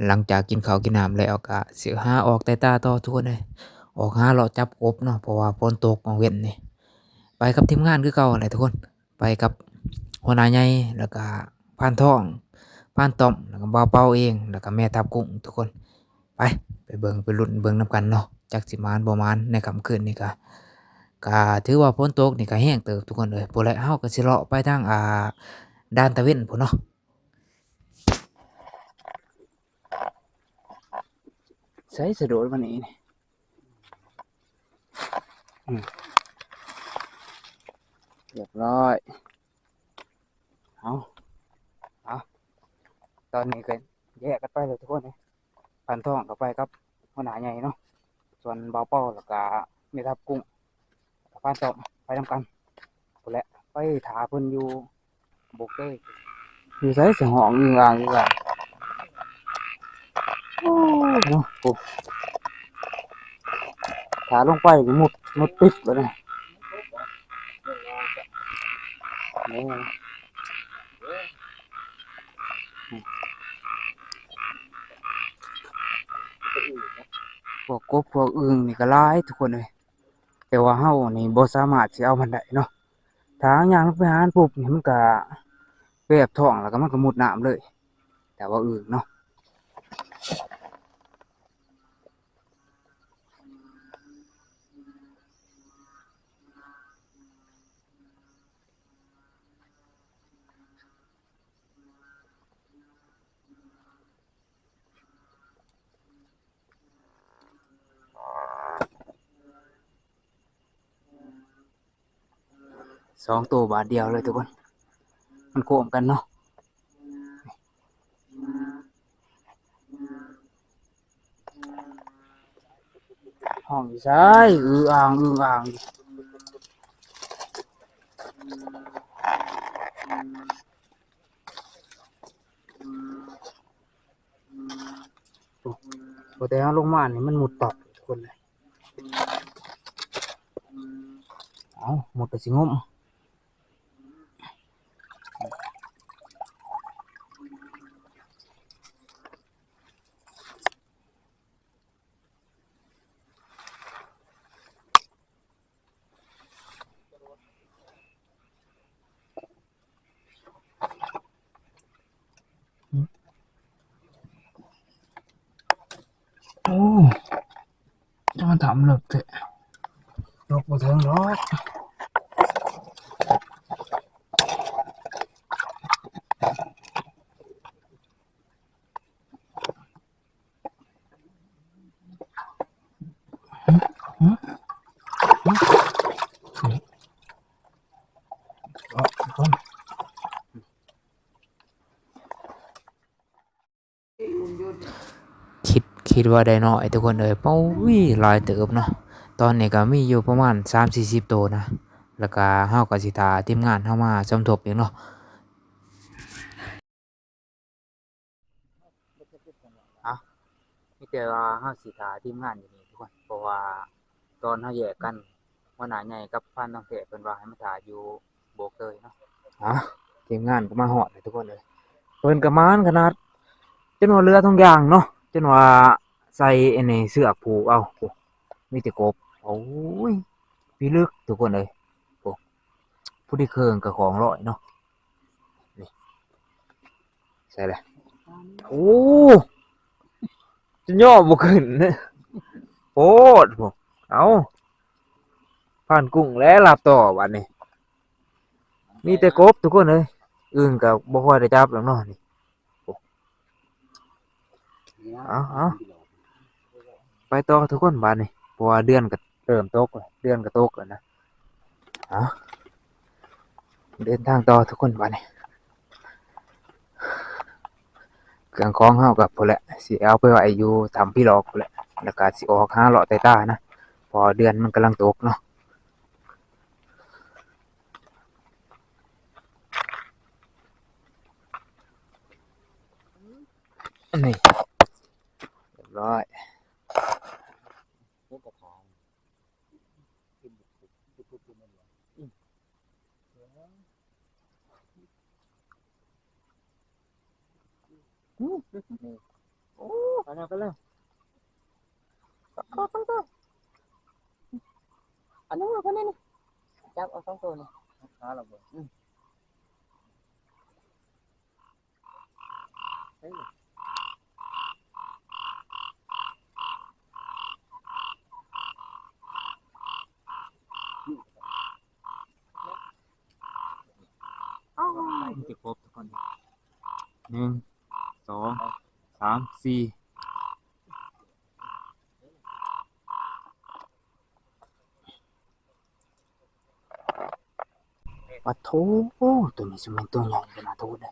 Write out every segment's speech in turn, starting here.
ຫຼັງຈາກກິນເຂົ້າກິນນ້ຳແລ້ວ ກໍຊິຫາອອກໄຕ່ຕາຕໍ່ທຸກຄົນເອີຍ, ອອກຫາເລາະຈັບກົບເນາະ ເພາະວ່າຝົນຕົກກາງເວັນນີ້. ໄປກັບທີມງານຄືເກົ່າຫັ້ນແຫຼະທຸກຄົນ, ໄປກັບຫົວໜ້າໃຫຍ່ ແລ້ວກະພານທອງ, ພານຕ້ອມ ແລ້ວກະບ່າວເປົາເອງ ແລ້ວກະແມ່ທັບກຸ້ງທຸກຄົນ. ໄປ ໄປເບິ່ງໄປລຸ້ນເບິ່ງນຳກັນເນາະ, ຈັກຊິໝານບໍ່ໝານໃນຄ່ຳຄືນນີ້. ກະ ກະຖືວ່າຝົນຕົກນີ້ກະແຮງເຕີບທຸກຄົນເອີຍ. ພຸ້ນແຫຼະ ເຮົາກະຊິເລາະໄປທາງ ອ່າ ດ່ານຕາເວັນພຸ້ນເນາະ. ໃສສະໂດດມານີ້ ອືມ ຮຽບຮ້ອຍ. ເອົາ ເອົາ ຕອນນີ້ກໍແຍກກັນໄປແລ້ວທຸກຄົນເອີຍ. ພັນທອງກໍໄປກັບຫົວໜ້າໃຫຍ່ເນາະ, ສ່ວນບ່າວເປົາແລ້ວກະແມ່ທັບກຸ້ງ ກັບພານຕ້ອມໄປນຳກັນພຸ້ນແຫຼະ. ໄປຖ້າເພິ່ນຢູ່ ບໍ່ເຄີຍ ຢູ່ໃສສະ ຮ້ອງອຶ່ງອ່າງອຶ່ງອ່າງ. ໂອ້ ເນາະ ໂອ້ ຖ້າລົງໄປນີ້ມຸດ ມຸດປິດບາດນີ້. ນີ້ ພວກກົບພວກອຶ່ງນີ້ກໍຫຼາຍທຸກຄົນເອີຍ. ແຕ່ວ່າເຮົານີ້ບໍ່ສາມາດຊິເອົາມັນໄດ້ເນາະ. ຖ້າຍ່າງລົງໄປຫາມັນປຸບນີ້ ມັນກະແວບທ້ອງ ແລ້ວກະມັນກະມຸດນ້ຳເລີຍ ແຕ່ວ່າອຶ່ງເນາະ. ສອງໂຕບາດດຽວເລີຍທຸກຄົນ, ມັນໂຄ້ງກັນເນາະ. ຮ້ອງຢູ່ໃສ? ອຶ່ງອ່າງ ອຶ່ງອ່າງ. ໂອ້ ພໍແຕ່ເຮົາລົງມານີ້ມັນມຸດປັບທຸກຄົນເລີຍ. ເອົ້າ ໝົດກໍຊິງົມ. ໂອ້ ຈະມາຖາມເລິກແທ້ ຕົກບໍ່ເຖິງດອກ. ຄິດ ຄິດວ່າໄດ້ໜ້ອຍທຸກຄົນເອີຍ. ໂອ້ຍ ຫຼາຍເຕີບເນາະ. ຕອນນີ້ກໍມີຢູ່ປະມານສາມສີ່ສິບໂຕນະ, ແລ້ວກໍເຮົາກໍຊິຖ້າທີມງານເຮົາມາສົມທົບອີກເນາະ. ເອົ້າ ມີແຕ່ວ່າເຮົາຊິຖ້າທີມງານຢູ່ນີ້ທຸກຄົນ, ເພາະວ່າຕອນເຮົາແຍກກັນ ຫົວໜ້າໃຫຍ່ກັບພານທອງແທ້ເພິ່ນວ່າໃຫ້ມາຖ້າຢູ່ໂບກເຕີຍເນາະ. ເອົ້າ ທີມງານກໍມາຮອດແລ້ວທຸກຄົນເອີຍ. ເພິ່ນກໍໝານຂະໜາດ ຈົນວ່າເຫຼືອທຸກຢ່າງເນາະ, ຈົນວ່າໃສ່ອັນນີ້ເຊືອກຜູກເອົາ. ໂອ້ ມີແຕ່ກົບ. ໂອ້ຍ ພິລຶກທຸກຄົນເອີຍ. ໂອ້ ຜູ້ທີ່ເຄິ່ງກໍຂອງຮ້ອຍເນາະ. ນີ້ ໃສ່ແຫຼະ. ໂອ້ ຈົນຍໍ້ບໍ່ຂຶ້ນ ໂພດ. ເອົ້າ ພານກຸ້ງແຫຼະ ລາບຕໍ່ບາດນີ້. ມີແຕ່ກົບທຸກຄົນເອີຍ, ອຶ່ງກໍບໍ່ຄ່ອຍໄດ້ຈັບແລ້ວເນາະນີ້. ເອົາ ເອົາ ໄປຕໍ່ທຸກຄົນບາດນີ້, ເພາະວ່າເດືອນກໍເລີ່ມຕົກແລ້ວ, ເດືອນກໍຕົກແລ້ວນະ. ເອົາ ເດີນທາງຕໍ່ທຸກຄົນບາດນີ້. ເຄື່ອງຂອງເຮົາກໍພຸ້ນແຫຼະ, ຊິເອົາໄປໄວ້ຢູ່ຖ້ຳຜີຫຼອກພຸ້ນແຫຼະ, ແລ້ວກໍຊິອອກຫາເລາະໄຕ່ຕານະ, ເພາະເດືອນມັນກຳລັງຕົກເນາະ. ນີ້ ຮຽບຮ້ອຍ. ນີ້ ໂອ້ ໄປແລ້ວ ໄປແລ້ວ ສອງໂຕ ສອງໂຕ ອັນນັ້ນເອົາໄປນີ້ ຈັບເອົາສອງໂຕນີ້ ຂາລະບໍ່ ອືມ ມັນຊິຄົບທຸກຄົນ ໜຶ່ງ ສອງ ສາມ ສີ່ ປະໂທ້ ໂຕນີ້ຊິແມ່ນໂຕໃຫຍ່ຂະໜາດໂຕໃດ.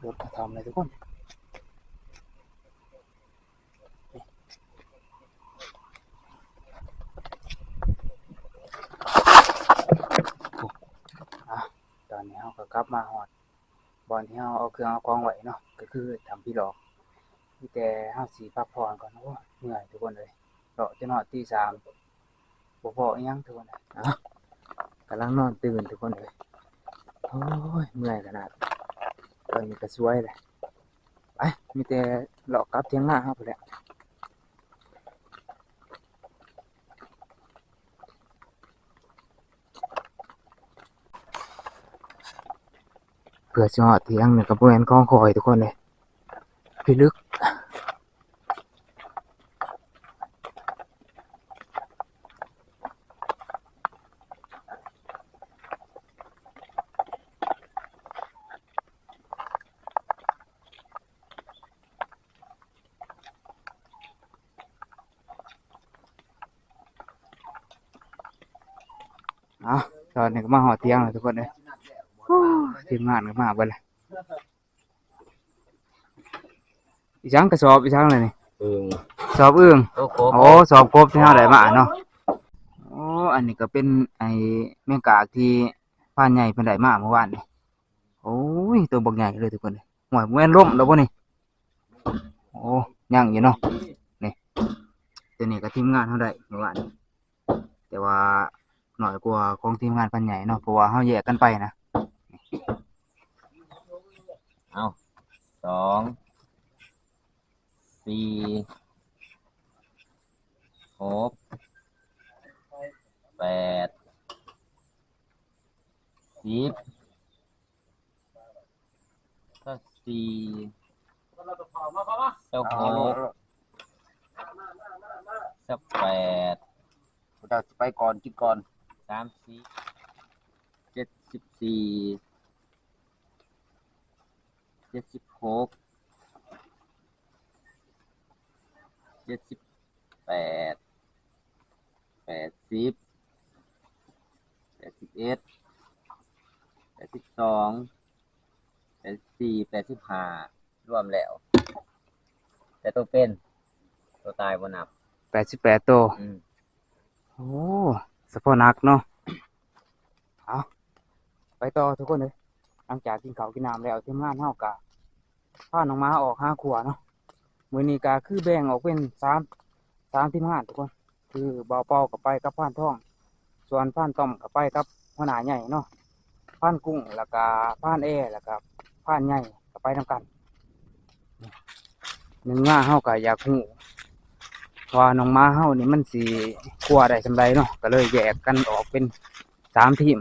ລົດກະທຳເລີຍທຸກຄົນ. ອາ ຕອນນີ້ເຮົາກໍກັບມາຮອດບ່ອນທີ່ເຮົາເອົາເຄື່ອງເອົາຂອງໄວ້ເນາະ ກໍຄືຖ້ຳຜີຫຼອກ. ມີແຕ່ເຮົາຊິພັກຜ່ອນກ່ອນ. ໂອ້ຍ ເມື່ອຍທຸກຄົນເອີຍ ເລາະຈົນຮອດຕີສາມ ບໍ່ພໍອີ່ຫຍັງທຸກຄົນ. ເອົ້າ ກຳລັງນອນຕື່ນທຸກຄົນເອີຍ. ໂອ້ຍ ເມື່ອຍຂະໜາດ. ຕອນນີ້ກໍສວຍແຫຼະ. ໄປ ມີແຕ່ເລາະກັບຖຽງນາເຮົາພຸ້ນແຫຼະ. ເພື່ອຊິຮອດຖຽງນີ້ກໍບໍ່ແມ່ນຂອງຂ້ອຍທຸກຄົນເອີຍ ພິລຶກ. ເອົ້າ ຕອນນີ້ກໍມາຮອດຖຽງແລ້ວທຸກຄົນເອີຍ. ໂອ້ ທີມງານກໍມາເບິດແລ້ວ. ອີ່ຫຍັງ ກະສອບອີ່ຫຍັງລະນີ້? ອືມ ສອບອຶ່ງ. ໂອ້ ສອບກົບທີ່ເຮົາໄດ້ມາເນາະ. ໂອ້ ອັນນີ້ກໍເປັນໄອ້ແມງກາກທີ່ພານໃຫຍ່ເພິ່ນໄດ້ມາມື້ວານນີ້. ໂອ້ຍ ໂຕບັກໃຫຍ່ເລີຍທຸກຄົນ. ໂອ້ຍ ບໍ່ແມ່ນລົ້ມແລ້ວບໍ່ນີ້? ໂອ້ ຍັງຢູ່ເນາະ. ນີ້ ໂຕນີ້ກໍທີມງານເຮົາໄດ້ມື້ວານນີ້ ແຕ່ວ່າໜ້ອຍກວ່າຂອງທີມງານພານໃຫຍ່ເນາະ ເພາະວ່າເຮົາແຍກກັນໄປນະ. ເອົາ ສອງ ສີ່ ຫົກ ແປດ ສິບ ຊາວສີ່ ຊາວຫົກ ຊາວແປດ ຜູ້ໃດຊິໄປກ່ອນ ກິນກ່ອນ ສາມສິບ ເຈັດສິບສີ່ ເຈັດສິບຫົກ ເຈັດສິບແປດ ແປດສິບ ແປດສິບເອັດ ແປດສິບສອງ ແປດສິບສີ່ ແປດສິບຫ້າ ລວມແລ້ວ ແຕ່ໂຕເປັນ ໂຕຕາຍບໍ່ນັບ ແປດສິບແປດໂຕ. ອືມ ໂອ້ ສະເພາະໜັກເນາະ. ເອົາ ໄປຕໍ່ທຸກຄົນເອີຍ. ຫຼັງຈາກກິນເຂົ້າກິນນ້ຳແລ້ວ ທີມງານເຮົາກະພານ້ອງໝາອອກຫາຂົ້ວເນາະ. ມື້ນີ້ກະຄືແບ່ງອອກເປັນສາມ ສາມທີມງານທຸກຄົນ. ຄືບ່າວເປົາກໍໄປກັບພານທອງ ສ່ວນພານຕ້ອມກໍໄປກັບຫົວໜ້າໃຫຍ່ເນາະ. ພານກຸ້ງ ແລ້ວກະພານແອ ແລ້ວກະພານໃຫຍ່ກໍໄປນຳກັນ. ໜຶ່ງມາເຮົາກໍຢາກຮູ້ວ່ານ້ອງໝາເຮົານີ້ມັນຊິຂົ້ວໄດ້ສ່ຳໃດເນາະ ກໍເລີຍແຍກກັນອອກເປັນສາມທີມ.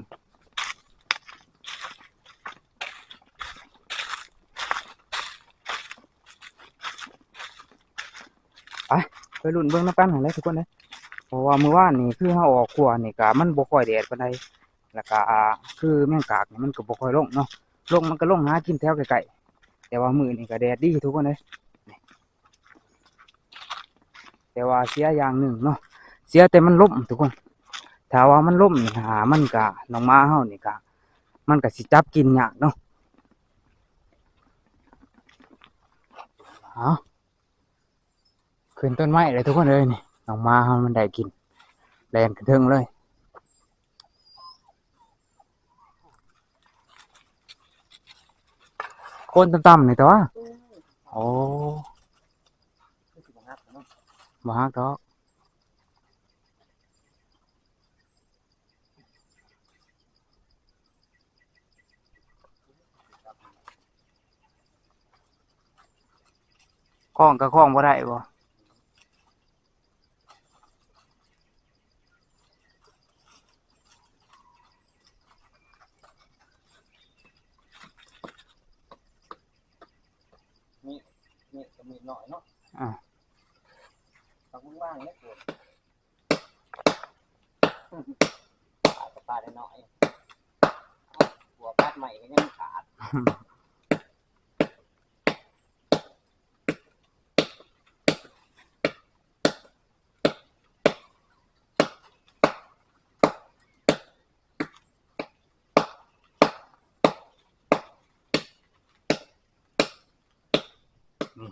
ໄປ ໄປລຸ້ນເບິ່ງນຳກັນຫັ້ນແຫຼະທຸກຄົນເອີຍ. ເພາະວ່າມື້ວານນີ້ຄືເຮົາອອກຂົ້ວນີ້ກະມັນບໍ່ຄ່ອຍແດດປານໃດ ແລ້ວກະຄືແມງກາກນີ້ມັນກໍບໍ່ຄ່ອຍລົງເນາະ ລົງມັນກໍລົງຫາກິນແຖວໃກ້ໆ. ແຕ່ວ່າມື້ນີ້ກໍແດດດີທຸກຄົນເອີຍ. ແຕ່ວ່າເສຍຢ່າງໜຶ່ງເນາະ ເສຍແຕ່ມັນລົມທຸກຄົນ. ຖ້າວ່າມັນລົມນີ້ຫາ ມັນກະ ນ້ອງໝາເຮົານີ້ກະ ມັນກະຊິຈັບກິນຍາກເນາະ. ເອົາ ຂຶ້ນຕົ້ນໄມ້ເລີຍທຸກຄົນເອີຍ. ນີ້ ນ້ອງໝາເຮົາມັນໄດ້ກິນ ແລ່ນຂຶ້ນເທິງເລີຍ. ໂຄນຕ່ຳໆນີ້ຕົວະ. ໂອ້ ຄືຊິບໍ່ຮັກເນາະ. ບໍ່ຫັກດອກ. ຄ້ອງກໍຄ້ອງບໍ່ໄດ້ບໍ? ມີດ ມີດກໍມີດນ້ອຍເນາະ. ອ່າ ຕ້ອງວາງເດ້. ປາດກໍປາດນ້ອຍໆ ຫົວປາດໃໝ່ກໍຍັງຂາດ. ນີ້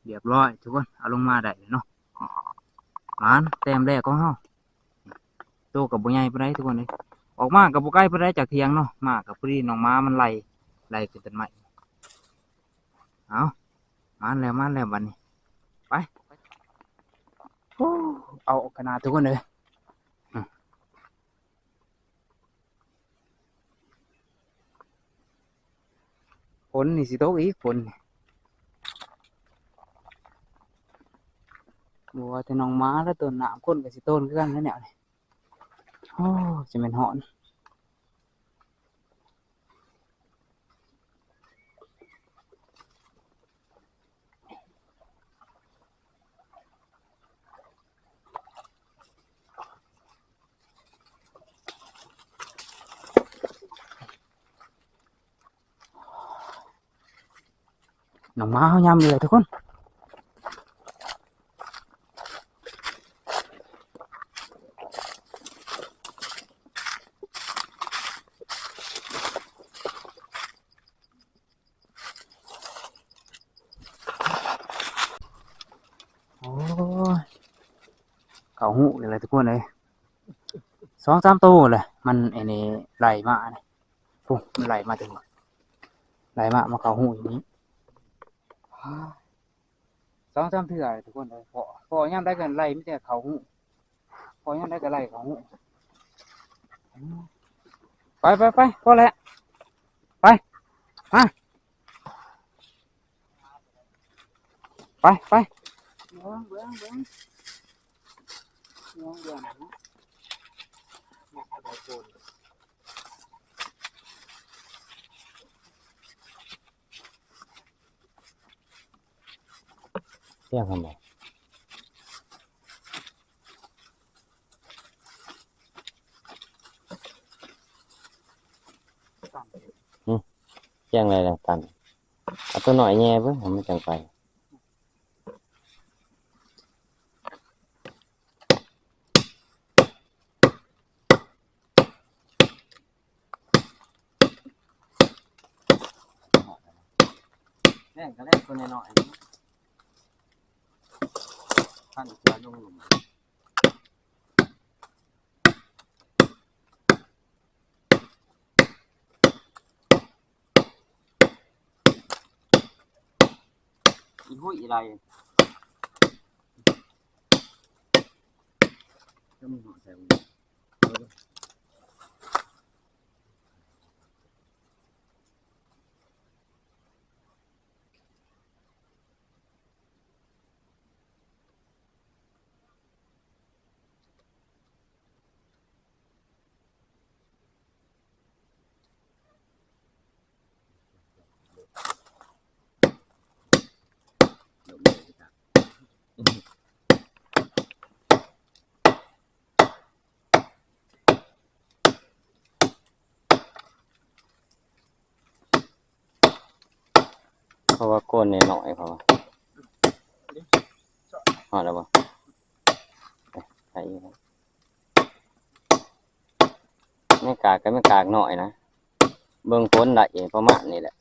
ຮຽບຮ້ອຍທຸກຄົນ ເອົາລົງມາໄດ້ເລີຍເນາະ. ໝານແຕ້ມແລກຂອງເຮົາ. ໂຕກໍບໍ່ໃຫຍ່ປານໃດທຸກຄົນເອີຍ. ອອກມາກໍບໍ່ໄກປານໃດຈາກຖຽງເນາະ. ມາກໍພໍດີ ນ້ອງໝາມັນໄລ່ ໄລ່ຂຶ້ນຕົ້ນໄມ້. ເອົາ ໝານແລ້ວ ໝານແລ້ວບັດນີ້. ໄປ ໂອ້ ເອົາຂະໜາດທຸກຄົນເອີຍ. ຝົນນີ້ຊິຕົກອີກ ຝົນນີ້. ບໍ່ວ່າແຕ່ນ້ອງໝາແລະ ຕົ້ນນ້ຳ ຄົນກໍຊິໂຕນຄືກັນແຫຼະແນວນີ້. ໂອ້ ຊິແມ່ນຮ້ອນ. ນ້ອງໝາເຮົາຍາມເຫຼືອທຸກຄົນ. ໂອ້ຍ ເຂົ້າຫູກອີກແລ້ວທຸກຄົນເອີຍ. ສອງສາມໂຕແຫຼະ ມັນອັນນີ້ໄລ່ມານີ້. ໂອ້ ມັນໄລ່ມາເຖິງ ໄລ່ມາ ມາເຂົ້າຫູກຢູ່ນີ້. ສອງສາມເທື່ອທຸກຄົນເອີຍ. ພໍ້ ພໍ້ຍາມໃດກໍໄລ່ ມີແຕ່ເຂົ້າຫູກ. ພໍ້ຍາມໃດກໍໄລ່ເຂົ້າຫູກ. ໄປ ໄປ ໄປ ພໍແລ້ວ. ໄປ ມາ ໄປ ໄປ. ເບິ່ງ ເບິ່ງ ເບິ່ງ ເບິ່ງ ເບິ່ງ. ສຽງທຳໄມ? ຫຶ? ສຽງໃດລະຕັນ? ເອົາຕົວນ້ອຍແຍ່ເບິ່ງ ມັນຈັ່ງໄປ. ແລ່ນກໍແລ່ນຕົວນ້ອຍໆ ພັນຕົວລົງ. ອີກ ຫຸ້ຍ ອີ່ໄລ ກໍມີຫອດໃສ່. ເພາະວ່າກົ້ນນ້ອຍໆ ເພາະວ່າ ຮອດແລ້ວບໍ່? ໄປ ໄປອີກແລ້ວ. ແມ່ນກາກກໍແມ່ນກາກນ້ອຍນະ ເບິ່ງຜົນໄດ້ປະມານນີ້ແຫຼະ.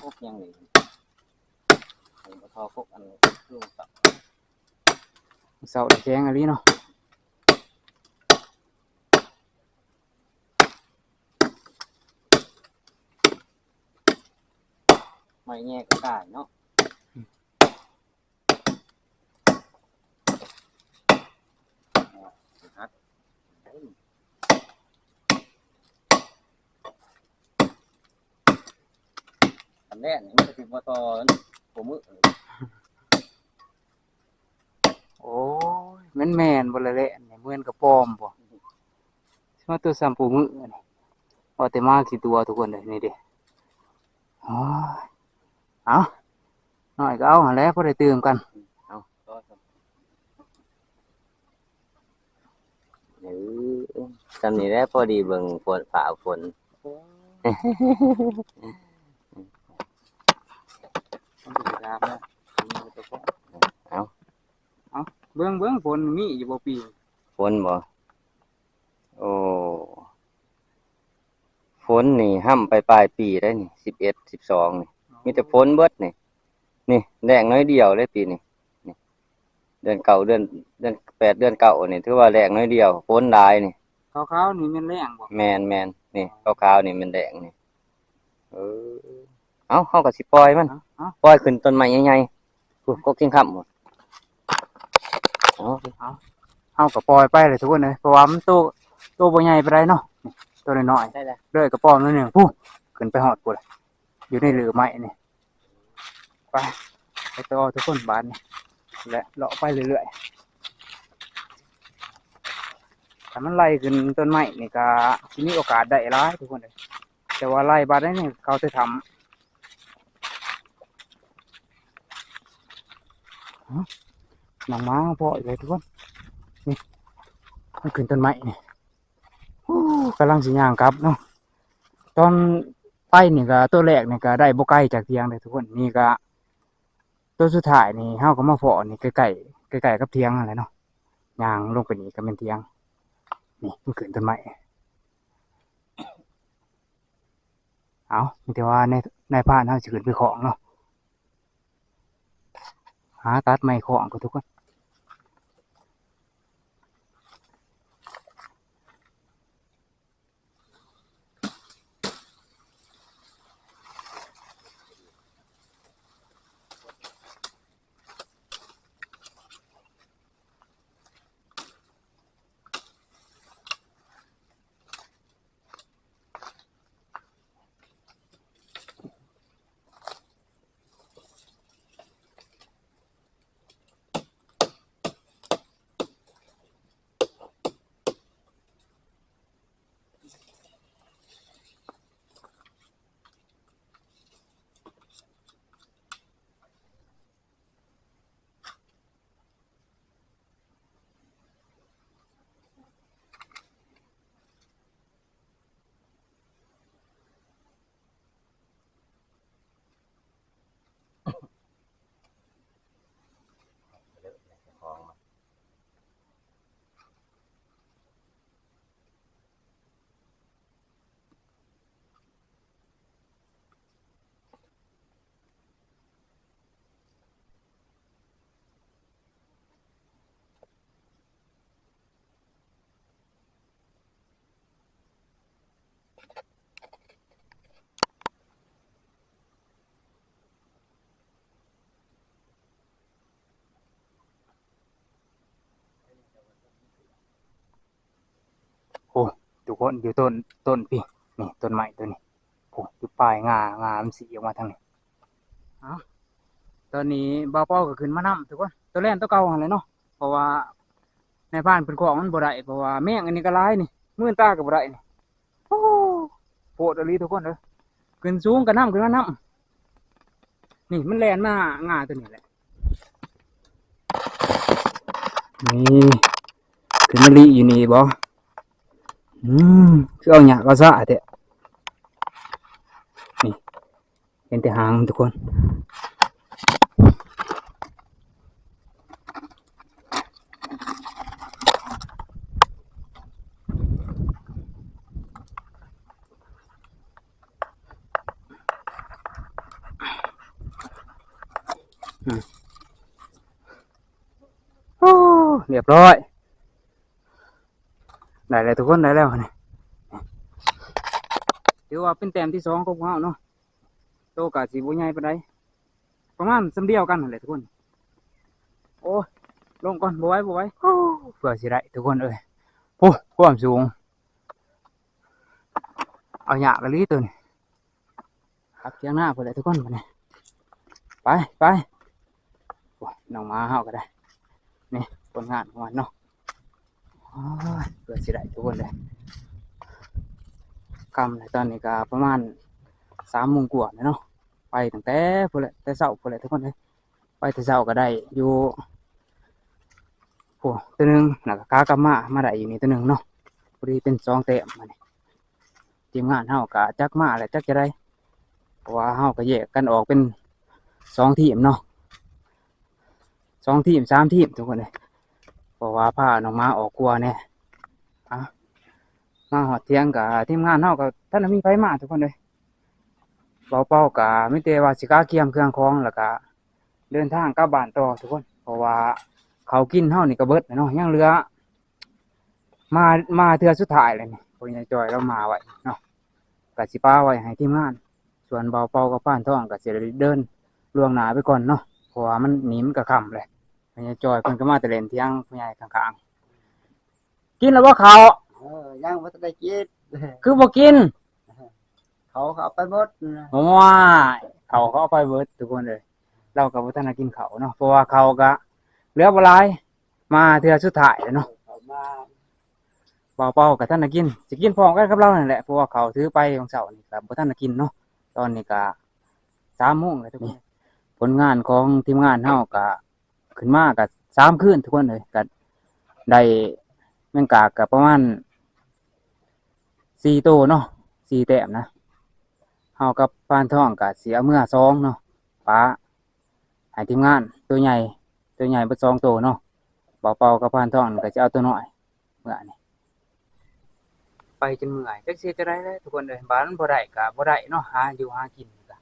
ກົກຫຍັງນີ້ ອັນບໍ່ທໍ່ກົກ ອັນ ເຊົ້າແຂງອີ່ຫຼີເນາະ. ໄມ້ແຍກກໍກາຍເນາະ ອືມ ຫັກ ອັນແລກນີ້ມັນກໍຊິບໍ່ຕໍ່ ບໍ່ມື້ ໂອ້ຍ ມັນແມ່ນບໍ່ລະແຫຼະ ອັນນີ້ເໝືອນກະປອມບໍ່ ຊິມາຕົວສ່ຳປູມື້ນີ້ ວ່າແຕ່ໝາຂີ້ຕົວະທຸກຄົນເອີຍ ນີ້ເດ້ ໂອ້ຍ ເອົາ ນ້ອຍກໍເອົາຫັ້ນແຫຼະ ພໍໄດ້ຕື່ມກັນ ເອົາ ເອີ ສ່ຳນີ້ແຫຼະ ພໍດີເບິ່ງຝົນ ຟ້າຝົນ ໂອ້ຍ ມັນຊິງາມເນາະ ເອົາ ເອົາ ເບິ່ງ ເບິ່ງ ຝົນມີຢູ່ບໍ່ປີນີ້ ຝົນບໍ່? ໂອ້ ຝົນນີ້ຮ່ຳໄປປາຍປີໄດ໋ນີ້ ສິບເອັດ ສິບສອງນີ້ ມີແຕ່ຝົນເບິດນີ້ ນີ້ແລ້ງໜ້ອຍດຽວເດ້ປີນີ້ ນີ້ ເດືອນເກົ້າ ເດືອນ ເດືອນແປດ ເດືອນເກົ້ານີ້ ຖືວ່າແລ້ງໜ້ອຍດຽວ ຝົນຫຼາຍນີ້ ຂາວໆນີ້ແມ່ນແລ້ງບໍ່? ແມ່ນໆ ນີ້ຂາວໆນີ້ແມ່ນແລ້ງນີ້ ເອີ ເອົາ ເຮົາກໍຊິປ່ອຍມັນ ເອົາ ເອົາ ປ່ອຍຂຶ້ນຕົ້ນໄມ້ໃຫຍ່ໆ ພຸ້ນ ກົກກິນຄ່ຳພຸ້ນ ເອົາ ເອົາ ເຮົາກໍປ່ອຍໄປແຫຼະທຸກຄົນເອີຍ ເພາະວ່າມັນໂຕ ໂຕບໍ່ໃຫຍ່ປານໃດເນາະ ໂຕນ້ອຍໆ ເລີຍກະປອມໜ້ອຍໜຶ່ງ ພຸ້ນ ຂຶ້ນໄປຮອດພຸ້ນລະ ຢູ່ໃນເຫຼືອໄມ້ນີ້ ໄປ ໄປຕໍ່ທຸກຄົນບາດນີ້ ແລະເລາະໄປເລື້ອຍໆ ຖ້າມັນໄລ່ຂຶ້ນຕົ້ນໄມ້ນີ້ກະຊິມີໂອກາດໄດ້ຫຼາຍທຸກຄົນເອີຍ ແຕ່ວ່າໄລ່ບາດໃດນີ້ເຂົ້າແຕ່ຖ້ຳ ນ້ອງໝາເພາະອີກແລ້ວທຸກຄົນ ນີ້ ມັນຂຶ້ນຕົ້ນໄມ້ນີ້ ໂອ້ ກຳລັງຊິຍ່າງກັບເນາະ ຕອນໄປນີ້ກະ ໂຕແລກນີ້ກະໄດ້ບໍ່ໄກຈາກຖຽງເດ້ທຸກຄົນ ນີ້ກະ ໂຕສຸດທ້າຍນີ້ເຮົາກໍມາພໍ້ນີ້ໃກ້ໆ ໃກ້ໆກັບຖຽງຫັ້ນແຫຼະເນາະ ຍ່າງລົງໄປນີ້ກໍແມ່ນຖຽງ ນີ້ມັນຂຶ້ນຕົ້ນໄມ້ ເອົາ ມີແຕ່ວ່ານາຍ ນາຍພານເຮົາຊິຂຶ້ນໄປຄ້ອງເນາະ ຫາຕັດໄມ້ຄ້ອງກ່ອນທຸກຄົນ. ໂອ້ ທຸກຄົນ ຢູ່ຕົ້ນ ຕົ້ນພີ້ ນີ້ ຕົ້ນໄມ້ໂຕນີ້ ໂອ້ ຢູ່ປາຍງາ ງາມັນສີອອກມາທາງນີ້. ເອົ້າ ຕອນນີ້ບ່າວເປົາກໍຂຶ້ນມານຳທຸກຄົນ ໂຕແລ່ນໂຕເກົ່າຫັ້ນແຫຼະເນາະ ເພາະວ່ານາຍພານເພິ່ນຂວາງມັນບໍ່ໄດ້ ເພາະວ່າແມງອັນນີ້ກໍຫຼາຍນີ້ ມື່ນຕາກໍບໍ່ໄດ້ນີ້. ໂອ້ ໂພດອີ່ຫຼີທຸກຄົນເອີຍ ຂຶ້ນສູງກໍນຳຂຶ້ນມານຳ ນີ້ມັນແລ່ນມາງາໂຕນີ້ແຫຼະ ນີ້ ຂຶ້ນມາລີ້ຢູ່ນີ້ບໍ? ອືມ ຄືເອົາຫຍ້າກໍຊະແທ້ ນີ້ ເຫັນແຕ່ຫາງມັນທຸກຄົນ ອືມ ໂອ້ ຮຽບຮ້ອຍ ໄດ້ແລ້ວທຸກຄົນ ໄດ້ແລ້ວນີ້ ຖືວ່າເປັນແຕ້ມທີສອງຂອງພວກເຮົາເນາະ. ໂຕກໍຊິບໍ່ໃຫຍ່ປານໃດ ປະມານສ່ຳດຽວກັນຫັ້ນແຫຼະທຸກຄົນ. ໂອ້ຍ ລົງກ່ອນ ບໍ່ໄຫວ ບໍ່ໄຫວ ໂອ້ ເພື່ອຊິໄດ້ທຸກຄົນເອີຍ ໂອ້ ຄວາມສູງ ເອົາຍາກອີ່ຫຼີໂຕນີ້. ຄັບຖຽງນາພຸ້ນແຫຼະທຸກຄົນ ບັດນີ້ ໄປ ໄປ ໂອ້ຍ ນ້ອງໝາເຮົາກໍໄດ້ ນີ້ຜົນງານຂອງມັນເນາະ. ໂອ້ຍ ເພື່ອຊິໄດ້ທຸກຄົນເດີ ຄ່ຳແລ້ວ ຕອນນີ້ກໍປະມານສາມໂມງກວ່າແລ້ວເນາະ ໄປຕັ້ງແຕ່ພຸ້ນແຫຼະ ແຕ່ເຊົ້າພຸ້ນແຫຼະທຸກຄົນເອີຍ. ໄປແຕ່ເຊົ້າກໍໄດ້ຢູ່ ໂອ້ ໂຕໜຶ່ງ ແລ້ວກໍຂາກັບມາ ມາໄດ້ຢູ່ນີ້ໂຕໜຶ່ງເນາະ ພໍດີເປັນສອງແຕ້ມ. ບັດນີ້ທີມງານເຮົາກໍຈັກມາແລ້ວຈັກຈະໄດ້ ເພາະວ່າເຮົາກໍແຍກກັນອອກເປັນສອງທີມເນາະ ສອງທີມສາມທີມທຸກຄົນເອີຍ ເພາະວ່າພານ້ອງໝາອອກກົວແດ່. ເອົາ ມາຮອດຖຽງກໍທີມງານເຮົາກໍທັນໄດ້ມີໃຜມາທຸກຄົນເອີຍ. ເບົາເປົາກໍມີແຕ່ວ່າຊິກະກຽມເຄື່ອງຂອງ ແລ້ວກໍເດີນທາງກັບບ້ານຕໍ່ທຸກຄົນ ເພາະວ່າເຂົ້າກິນເຮົານີ້ກໍເບິດແລ້ວເນາະ ຍັງເຫຼືອ ມາ ມາເທື່ອສຸດທ້າຍແລ້ວນີ້ ພໍ່ໃຫຍ່ຈ່ອຍລາວມາໄວ້ເນາະ ກໍຊິປະໄວ້ໃຫ້ທີມງານ. ສ່ວນເບົາເປົາກັບພານທອງກໍຊິໄດ້ເດີນລ່ວງໜ້າໄປກ່ອນເນາະ ເພາະວ່າມັນ ນີ້ມັນກໍຄ່ຳແລ້ວ. ພໍ່ໃຫຍ່ຈ່ອຍເພິ່ນກໍມາແຕ່ຫຼິ້ນຖຽງພໍ່ໃຫຍ່ຂ້າງໆ. ກິນແລ້ວບໍ່ເຂົ້າ? ເອີ ຍັງບໍ່ທັນໄດ້ກິນ. ຄືບໍ່ກິນ? ເຂົາກໍເອົາໄປເບິດນະ. ໂອ້ຍ ເຂົາກໍເອົາໄປເບິດທຸກຄົນເອີຍ. ລາວກໍບໍ່ທັນໄດ້ກິນເຂົ້າເນາະ ເພາະວ່າເຂົ້າກໍເຫຼືອບໍ່ຫຼາຍ ມາເທື່ອສຸດທ້າຍແລ້ວເນາະ. ເຂົ້າມາ ເບົາເປົາກໍທັນໄດ້ກິນ ຊິກິນພ້ອມກັນກັບລາວນັ້ນແຫຼະ ເພາະວ່າເຂົ້າຖືໄປຂອງເຊົ້ານີ້ກໍບໍ່ທັນໄດ້ກິນເນາະ. ຕອນນີ້ກໍສາມໂມງແລ້ວທຸກຄົນ. ຜົນງານຂອງທີມງານເຮົາກໍ ຂຶ້ນມາກໍສາມຄືນທຸກຄົນເອີຍ ກໍໄດ້ແມງກາກກໍປະມານສີ່ໂຕເນາະ ສີ່ແຕ້ມນະ. ເຮົາກັບພານທອງກໍຊິເອົາເມືອສອງເນາະ ປະໃຫ້ທີມງານ ໂຕໃຫຍ່ ໂຕໃຫຍ່ເບິດສອງໂຕເນາະ. ເບົາເປົາກັບພານທອງກໍຊິເອົາໂຕນ້ອຍ ເມືອນີ້ ໄປຈົນເມື່ອຍ ຈັກຊິເຮັດຈັ່ງໃດແຫຼະທຸກຄົນເອີຍ. ບາດມັນບໍ່ໄດ້ກໍບໍ່ໄດ້ເນາະ ຫາຢູ່ຫາກິນກໍ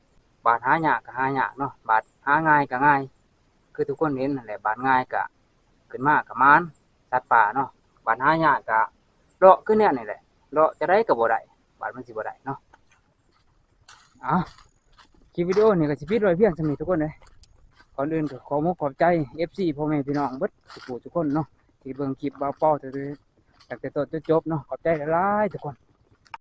ບາດຫາຍາກກໍຫາຍາກເນາະ ບາດຫາງ່າຍກໍງ່າຍ ຄືທຸກຄົນເຫັນຫັ້ນແຫຼະ. ບາດງ່າຍກໍຂຶ້ນມາກໍໝານສັດປ່າເນາະ ບາດຫາຍາກກໍເລາະຄືແນວນີ້ແຫຼະ ເລາະຈັ່ງໃດກໍບໍ່ໄດ້ ບາດມັນຊິບໍ່ໄດ້ເນາະ. ເອົາ ຄລິບວິດີໂອນີ້ກໍຊິປິດໄວ້ພຽງສ່ຳນີ້ທຸກຄົນເອີຍ. ກ່ອນອື່ນກໍຂໍມຸກຂອບໃຈເອັຟຊີ ພໍ່ແມ່ພີ່ນ້ອງເບິດທຸກຜູ້ທຸກຄົນເນາະ ທີ່ເບິ່ງຄລິບບ່າວເປົາຕັ້ງແຕ່ ຕັ້ງແຕ່ຕົ້ນຈົນຈົບເນາະ. ຂອບໃຈຫຼາຍໆທຸກຄົນ.